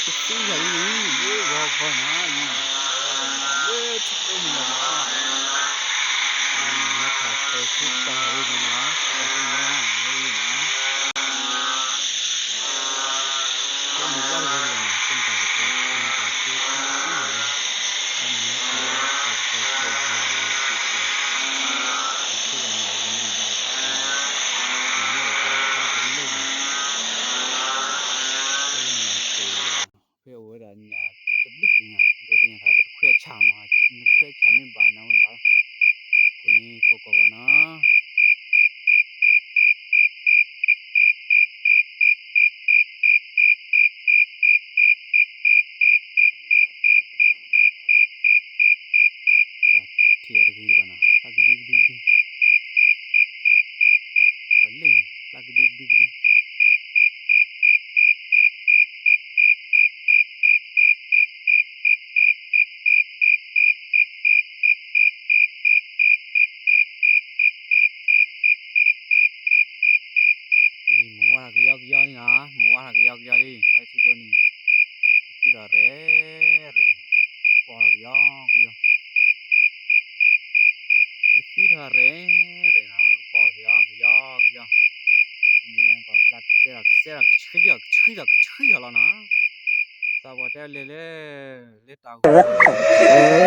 ကသံယၤလံ, လၢဂီၤဂီၤနီၤ, လၢထံကျိမ့ၢ်နီၤ, မ့ၢ်ထီၣ်တဲဆူပှၢ်ဝဲန့ၣ်နီၤ, ပှၢ်ဆူညါဝဲနီၤ, ကမ့ၢ်ဝဲတဂ့ၤဘၣ်နီၤ, ကမ့ၢ်တၢ်ကပီၤ ကမ့ၢ်တၢ်ကသံယၤလံ, ကမ့ၢ်ဝဲတၢ်ကပီၤ ကသံယၤလံ, ကသံယၤလံ, ကသံယၤလံ, ဖဲအိၣ်ဝဲဒၣ်ညၣ်တဘျုးကလံၤညါ, ဒိးသ့ၣ်ညါသး ပတခွဲးဆၣ်မး, နတခွဲးဆၣ်မ့ၢ်ဘၣ်နၤဝဲဘၣ်လီၤ, ကိးန့ၣ်ကိးကီၢ်ဂီၢ်နီၤ, ကွၢ်ထံၣ်တၢ်တဂ့ၤဘၣ်နီၤ, ဖျါကဒုကဒုကဒု, ကွၢ်လၢ ဖျါကဒုကဒုကဒု အံၤ မုၢ်ဝါထီၣ်ကယီကယီလံနီၤ, မုၢ်ဝါထီၣ်ကယီကယီလံ, ဝဲထံကျိန့ၣ် ကသံထီၣ်ရဲၣ်ရဲၣ်, ကပီၤထီၣ်ကယီကယီ, ကသံထီၣ်ရဲၣ်ရဲၣ်နီၤ, ဝဲကပီၤထီၣ်ကယီကယီကယီ, မ့ၢ်ကွၢ်ဖျါကစဲထီၣ်ကစဲထီၣ် ကဆှံထီၣ်ကဆှံထီၣ်ကဆှံထီၣ်လီၤနီၤ, သးပှၢ်တဲလဲၤလၢ လၢတၢ်ဂီၤ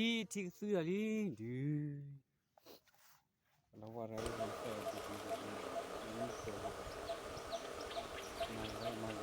ထံကသူဒီးလံ ဒုး လီၤဝါရၤလၢ မၤဝဲဒ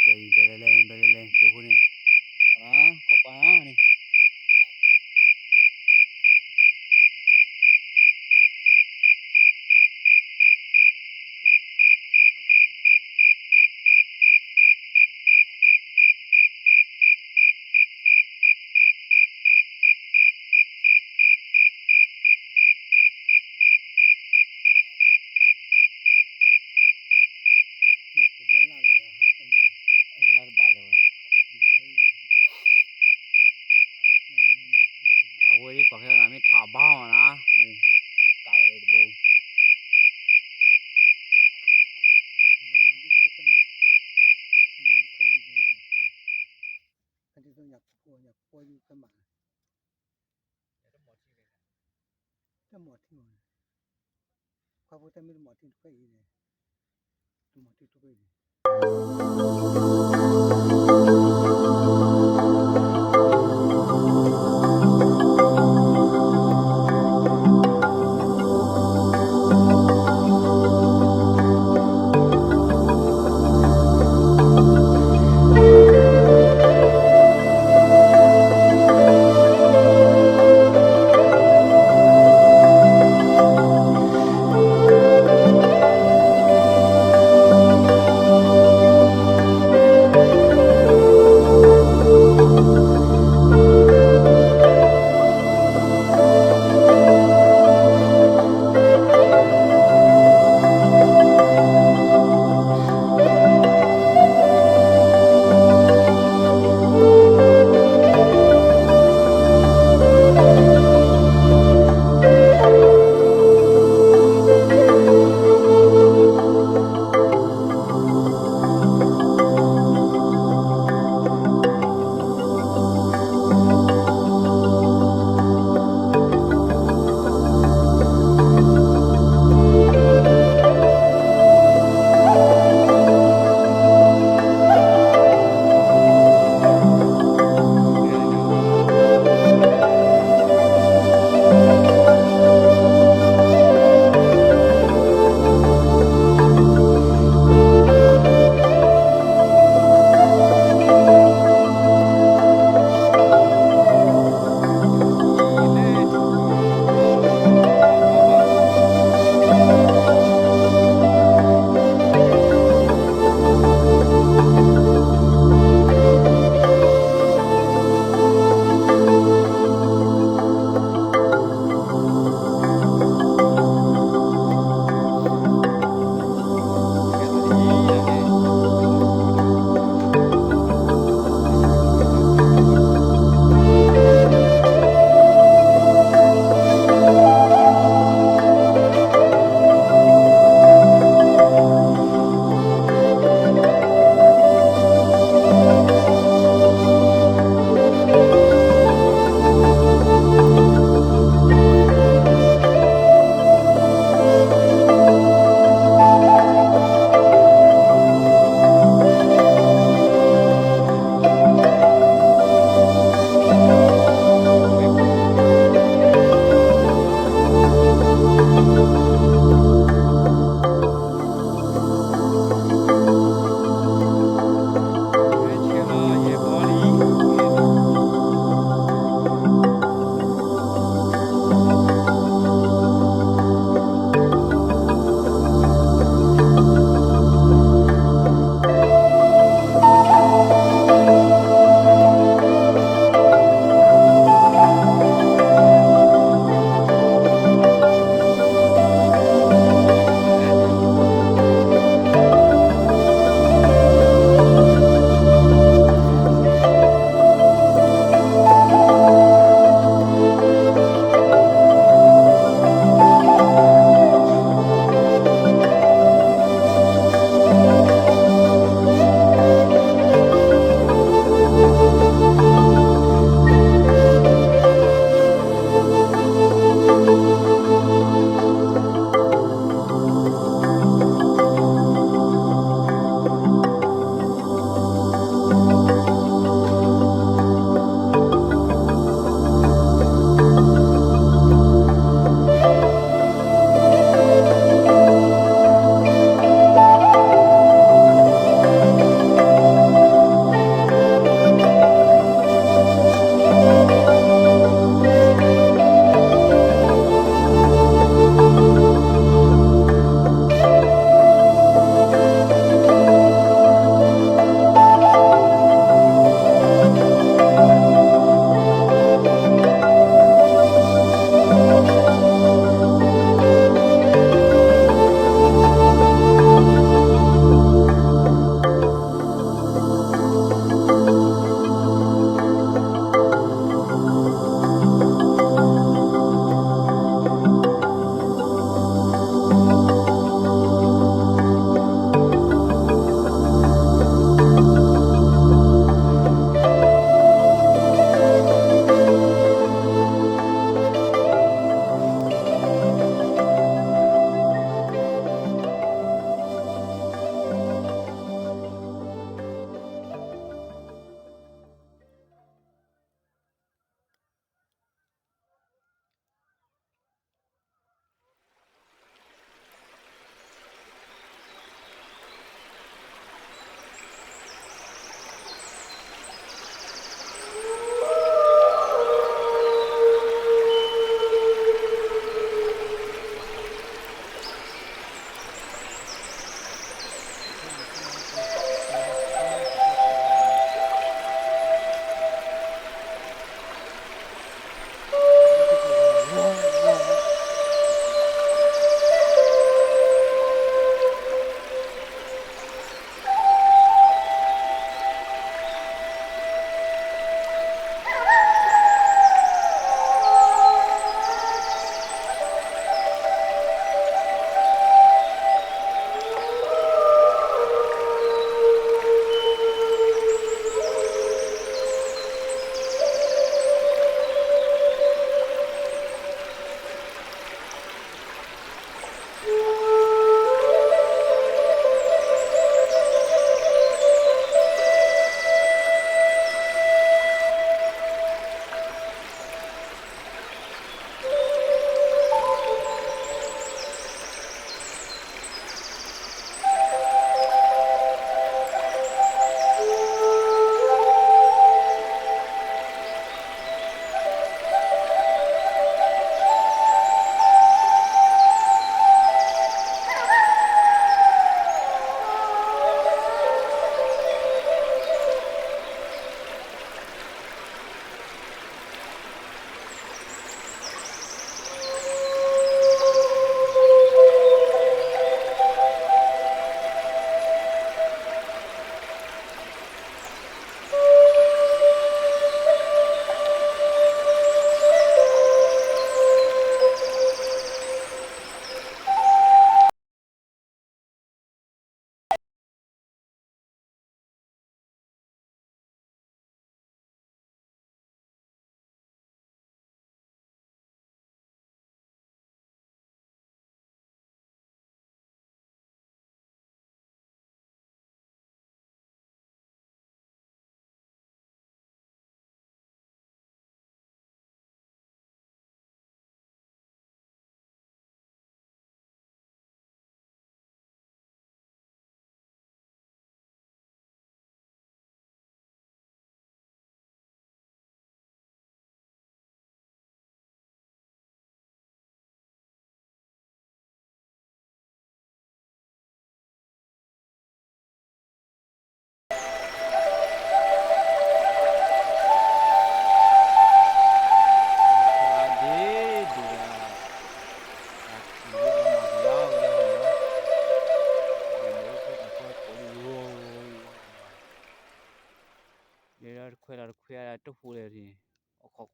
ၣ် ဘဲလဲၣ်လဲၣ် ဘဲလဲၣ်လဲၣ် ကၠိဖိန့ၣ် ခိးကွၢ်န့ၣ် လၢတဘၣ်လၢၤဝဲ အဝဲဒ်ကွၢ်ခဲအံၤနၤ မ့ၢ်ထးဘါအီၤနၤ ဝဲကးဝဲလၢတဘိ ခွဲးမး တၢ်မၤထံမး, ခွါဖိတၢ်မ့ၢ်တမၤထံတဖျၢၣ်အံၤန့ၣ်, တမၤထံတဖျၢၣ်အံၤန့ၣ်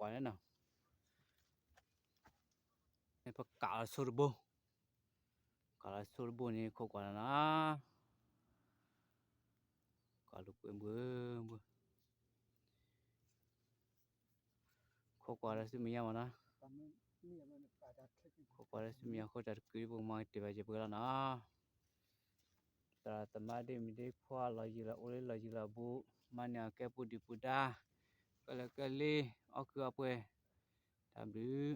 ပက့ၤလီၤန့ၣ်နီၤ, ပကးလီၤဆိတဘိ, ကးလီၤဆိတဘိန့ၣ် ခိးကွၢ်လီၤနီၤ, ကးလီၤကွဲးဘှ့ၣ်ဘှ့ၣ်, ခိးကွၢ်ဒီးဆူမဲာ်ညါမးနီၤ, ခိးကွၢ်ဒီးဆူမဲာ်ညါ ဃိတၢ်တကုာ်ဒ်ပကမၤကတၢၢ်ဘၣ်ယပှဲၤလီၤနီၤ, သရၣ်သမါဒ့မုၣ်ဒ့ခွါ လီၤယံၤလီၤအိၣ်လၢလီၤယံၤလီၤဘူး, မၤန့ၢ်အကဲပူၤဒံးပူၤဒါ, ကလဲၤကဲလ့, အီၣ်ကုၢ်အီၣ်ပှဲၤ, တၢ်ဘျုး